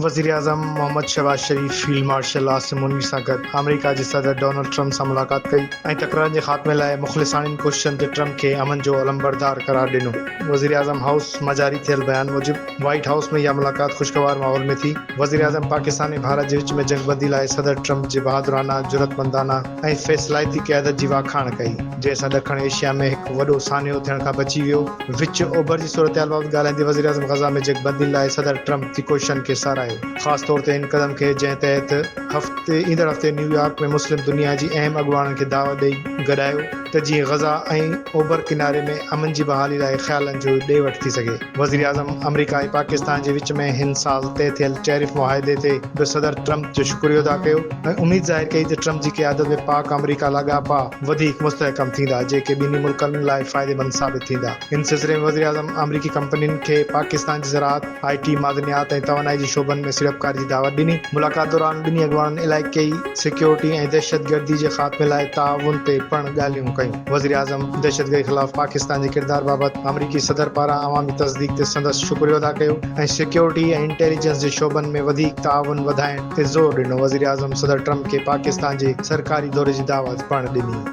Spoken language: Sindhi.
وزيراعظم محمد شهباز شريف فيلڊ مارشل عاصم منير سان گڏ آمريڪا جي صدر ڊونلڊ ٽرمپ سان ملاقات ڪئي ۽ تڪرارن جي خاتمي لاء مخلصاڻين ڪوششن تي ٽرمپ کي امن جو علمبردار قرار ڏنو. وزيراعظم هائوس مان جاري ٿيل بيان موجب وائيٽ هائوس ۾ اها ملاقات خوشگوار ماحول ۾ ٿي. وزيراعظم پاڪستان ۽ ڀارت جي وچ ۾ جنگبندي لاء صدر ٽرمپ جي بهادرانه، جرئتمندانه ۽ فيصلائتي قيادت جي واکاڻ ڪئي، جنهن سان ڏکڻ ايشيا ۾ هڪ وڏو سانحو ٿيڻ کان بچي ويو. وچ اوڀر جي صورتحال بابت ڳالهائيندي وزيراعظم غزه ۾ جنگبندي لاء صدر ٽرمپ جي ڪوششن کي ساراهيو، خاص طور تي ان قدم کي جنهن تحت هفتي ايندڙ هفتي نيويارڪ ۾ مسلم دنيا جي اهم اڳواڻن کي دعوت ڏئي گڏايو ته جيئن غزه ۽ اوڀر ڪناري ۾ امن جي بحالي لاء خيالن جو ڏي وٺ ٿي سگهي. وزيراعظم آمريڪا ۽ پاڪستان جي وچ ۾ هن سال طئي ٿيل ٽيرف معاهدي تي به صدر ٽرمپ جو شڪريو ادا ڪيو ۽ اميد ظاهر ڪئي ته ٽرمپ جي قيادت ۾ پاڪ آمريڪا لاڳاپا وڌيڪ مستحڪم ٿيندا جيڪي ٻنهي ملڪن لاء فائديمند ثابت ٿيندا. ان سلسلي ۾ وزيراعظم آمريڪي ڪمپنين کي پاڪستان جي زراعت، آء ٽي، معدنيات ۽ توانائي جي شعبن ۾ سيڙپڪاري جي دعوت ڏني. ملاقات دوران ٻنهي اڳواڻن علائقائي سيڪيورٽي ۽ دهشتگردي جي خاتمي لاء تعاون تي پڻ ڳالهيون ڪيون. وزيراعظم دهشتگردي خلاف پاڪستان جي ڪردار بابت آمريڪي صدر پاران عوامي تصديق تي سندس شڪريو ادا ڪيو ۽ سيڪيورٽي ۽ انٽيليجنس جي شعبن ۾ وڌيڪ تعاون وڌائڻ تي زور ڏنو. وزيراعظم صدر ٽرمپ کي پاڪستان جي سرڪاري دوري جي دعوت پڻ ڏني.